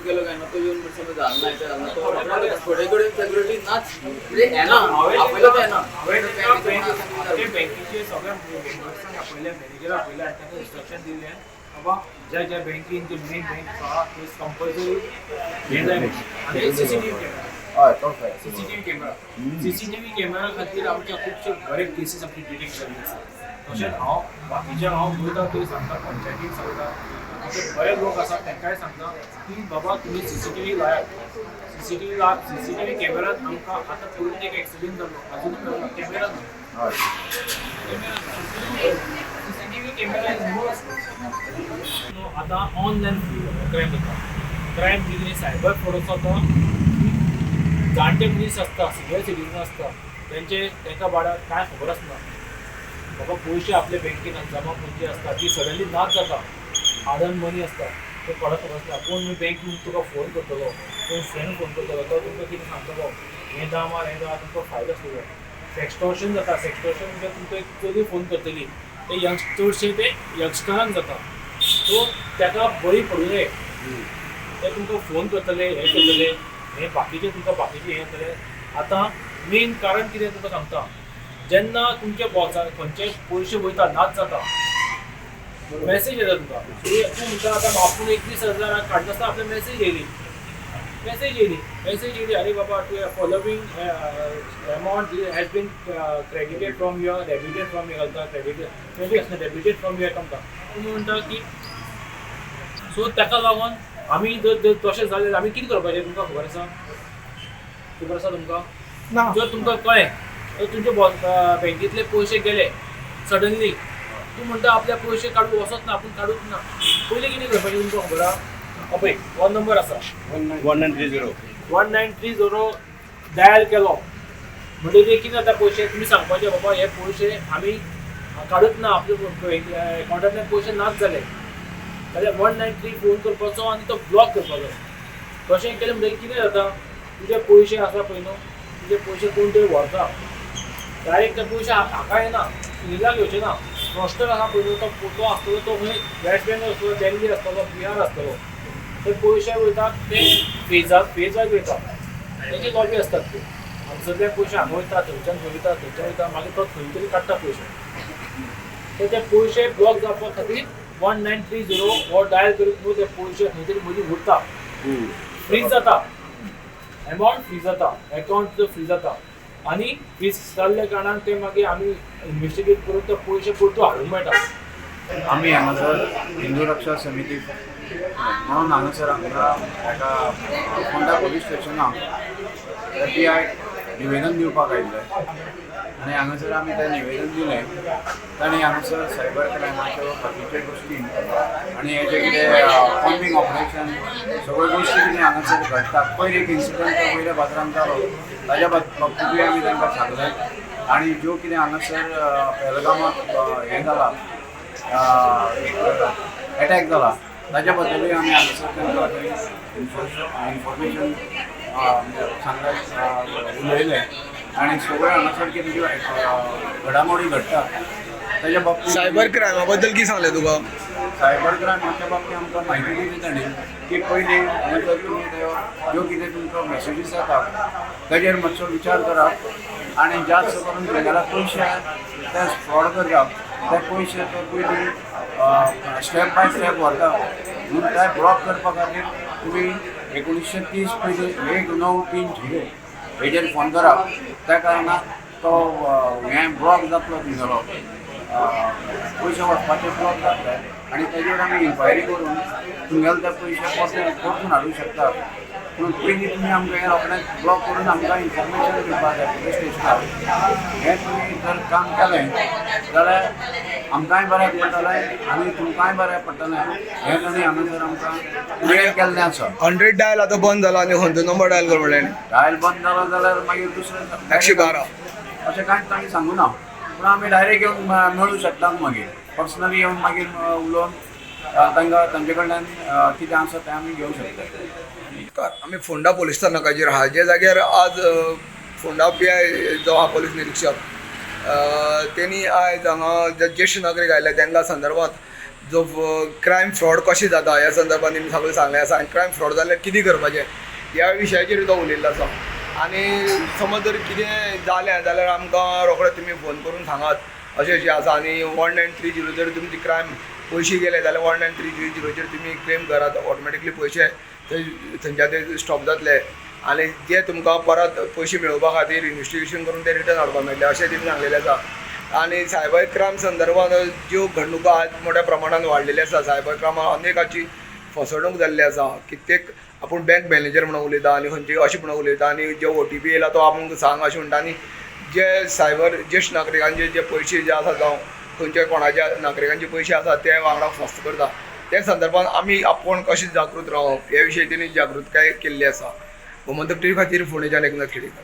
केलो काय ना, तो येवन समज जालो ना, इतलें जालें ना, तो थोडे कडेन सेक्युरिटी नाच, म्हणजे येना, आपयलो येना. हांवें तांकां बँकेचे सगळ्या मेंबर्सांक आपयले, मॅनेजर आपयले आनी तांकां इन्स्ट्रक्शन दिलें, बाबा ज्या ज्या बँकेन जे मेन बँक आसा ते कंपल्सरी हें जाय आनी सीसीटीव्ही कॅमेरा. हय, तो सीसीटीव्ही कॅमेरा, सीसीटीव्ही कॅमेरा खातीर आमच्या खुबशे बरे केसीस आमचे डिटेक्ट जाल्ले आसा. तशेंच हांव बाकीच्या हांव वयता थंय सांगता, पंचायतीक सांगता, अशे बरे लोक आसा तांकांय सांगता की बाबा तुमी सीसीटीव्ही लायात, सीसीटीव्ही लायात. सीसीटीव्ही कॅमेरात आमकां आतां पयलीं एक एक्सिडंट जालो, अजून कॅमेरा ना. CCTV camera is must. आतां ऑनलायन क्रायम जाता, क्रायम कितें सायबर फ्रॉड जाता. जाणटे मनीस आसता, सिनियर सिटीजन आसता, तेंचे तांकां बाडार कांय खबर आसना. बाबा पयशे आपल्या बँकेन जमा पुंजी आसता ती सडनली नाच जाता, हार्ड अर्न मनी आसता ते कोणाक खबर आसना. कोण बँक तुका फोन करतलो, कोण फ्रेंड फोन करतलो, तो तुमकां कितें सांगतलो, हें दा मार, हें दा, तुमकां फायदो आसतलो. सेक्स्टॉर्शन जाता. सेक्स्टॉर्शन म्हणजे तुमकां एक चली फोन करतली, ते यंग चडशे ते यंगस्टरांक जाता, सो ताका बळी पडूं नये. ते तुमकां फोन करतले, हें करतले, हें बाकीचें तुमकां बाकीचें हें जातलें. आतां मेन कारण कितें तुमकां सांगता, जेन्ना तुमच्या बॉल्सार खंयचे पयशे वयता, नाच जाता, मॅसेज येता तुमकां. तूं म्हणटा आतां आपूण 21,000 काडनासतना आपल्या मॅसेज येयली, मॅसेज येयली, मॅसेज येयली, अरे बाबा तूं following amount has been credited from your, debited from your घालता, क्रेडिटेड क्रेडीट आसना, डेबिटेड फ्रॉम your अकाउंटा. तुमी म्हणटा की सो ताका लागून आमी जर तशें जालें आमी कितें करपाचें तुमकां खबर आसा? खबर आसा तुमकां? ना. जर तुमकां कळ्ळें तर तुमचे बँकेंतले पयशे गेले सडनली, तूं म्हणटा आपल्या पयशे काडूंक वचत ना, आपूण काडूंक ना, पयलीं कितें करपाचें तुमकां खबर आसा? पळय हो नंबर आसा 1930. 1930 डायल केलो म्हणटकीर कितें जाता, पयशे तुमी सांगपाचे बाबा हे पयशे आमी काडूच ना, आपल्या एकावंटांतल्यान पयशे नाच जाले जाल्यार 193 फोन करपाचो आनी तो ब्लॉक करपाचो. तशें केलें म्हणटकीर कितें जाता, तुजे पयशे आसा पळय न्हू, तुजे पयशे कोण तरी व्हरता डायरेक्ट, ते पयशे हाका येना, सुनिलाक येवचे ना. फ्रॉस्टर आसा पळय न्हू, तो आसतलो, तो खंय वेस्ट बेंगॉल आसतलो, दिल्ली आसतलो, बिहार आसतलो. ते पयशे वयतात ते फेजाक फेज वायज वयता, तेजी लॉबी आसतात त्यो. हांगसरले पयशे हांगा वयता, थंयच्यान खंय वयता, थंयच्यान वयता, मागीर तो खंय तरी काडटा पयशे. तर ते पयशे ब्लॉक जावपा खातीर 1930 हो डायल करीत न्हू, ते पयशे खंय तरी मदीं उरता, फ्रीज जाता, एमावंट फ्रीज जाता, एकावंट फ्रीज जाता. आनी फ्रीज जाल्ल्या कारणान ते मागीर आमी इन्वेस्टिगेट करून ते पयशे परतून हाडूंक मेळटा. आमी हांगासर हिंदू रक्षा समिती म्हणून हांगासर आमकां एका फोंडा पोलीस स्टेशनाक पी I निवेदन दिवपाक आयिल्ले आनी हांगासर आमी तें निवेदन दिलें. तांणी हांगासर सायबर क्रायमाच्यो बाकीच्यो गोश्टी आनी हे जे कितें कॉम्बिंग ऑपरेशन सगळ्यो गोश्टी कितें हांगासर घडटा. पयर एक इन्सिडंट वयल्या बाजारान जालो, ताज्या बाबतींतूय आमी तांकां सांगलें. आनी ज्यो कितें हांगासर पेलगामाक हें जाला, एक एटॅक जाला, ताज्या बद्दलूय आमी हांगासर तांकां इन्फॉर्मेशन सांगलें, उलयलें. आनी सगळ्यो हांगासर कितें ज्यो घडामोडी घडटा ताज्या बाबतींत सायबर क्रायमा बद्दल कितें सांगलें तुका? सायबर क्रायमाच्या बाबतींत आमकां म्हायती दिली तांणी की पयलीं हांगासर तुमी त्यो ज्यो कितें तुमकां मॅसेजीस येतात ताजेर मातसो विचार करात आनी जास्त करून तुमगेल्या पयशे ते फ्रॉड करतात, ते पयशे ते पयलीं स्टेप बाय स्टेप व्हरता, म्हणून ते ब्लॉक करपा खातीर तुमी 1930 पयलीं 1930 हेजेर फोन करात. त्या कारणान तो हें ब्लॉक जातलो, तुमगेलो पयशे वचपाचे ब्लॉक जातले आनी तेजेर आमी इन्क्वायरी करून तुमगेले ते पयशे परतून हाडूंक शकतात. पूण पयलीं तुमी आमकां हें रोखडेंच ब्लॉक करून आमकां इन्फॉर्मेशन दिवपाक जाय पुलीस स्टेशनार. हें तुमी जर काम केलें जाल्यार आमकांय बऱ्याक पडटलें आनी तुमकांय बऱ्याक पडटलें. हें तांणी हांगासर आमकां क्लियर केल्लें आसा. 100 डायल आतां बंद जाला आनी खंयचो नंबर डायल कर म्हणलें? डायल बंद जालो जाल्यार मागीर दुसरें 112 अशें कांयच तांणी सांगूं ना, पूण आमी डायरेक्ट येवन मेळूं शकतात मागीर पर्सनली येवन मागीर उलोवन तांकां तांचे कडल्यान कितें आसा तें आमी घेवंक शकतात. आमी फोंडा पोलीस स्थानकाचेर आहा, जे जाग्यार आज फोंडा पी I जो आहा पोलीस निरिक्षक तेणी आयज हांगा जे ज्येश्ठ नागरीक आयले तांकां संदर्भात जो क्रायम फ्रॉड कशें जाता ह्या संदर्भात तेमी सगळें सांगलें आसा आनी क्रायम फ्रॉड जाल्यार कितें करपाचें ह्या विशयाचेर तो उलयल्लो आसा. आनी समज जर कितें जालें जाल्यार आमकां रोखडे तुमी फोन करून सांगात अशें अशें आसा. आनी 1930 जर तुमची क्रायम पयशे गेले जाल्यार 19330चेर तुमी क्लेम करात, ऑटोमॅटिकली पयशे थंयच्या ते स्टॉप जातले आनी जे तुमकां परत पयशे मेळोवपा खातीर इन्वेस्टिगेशन करून ते रिटर्न हाडपाक मेळटले अशें तेमी सांगलेलें आसा. आनी सायबर क्रायम संदर्भात ज्यो घडणुको आज मोठ्या प्रमाणान वाडलेल्यो आसा, सायबर क्रायमान अनेकाची फसवणूक जाल्ली आसा. कित्येक आपूण बँक मॅनेजर म्हणून उलयता आनी खंयची अशें म्हणून उलयता आनी जे OTP येयला तो आपूण सांग अशें म्हणटा आनी जे सायबर ज्येश्ठ नागरिकांचे जे पयशे जे आसा जावं खंयच्या कोणाच्या नागरिकांचे पयशे आसा ते वांगडा फस्त करता. त्या संदर्भात आमी आपूण कशें जागृत रावप हे विशयी तेणी जागृतकाय केल्ली आसा. गोमंतक टीव्ही खातीर फोंडेच्यान एकनाथ खेडेकर.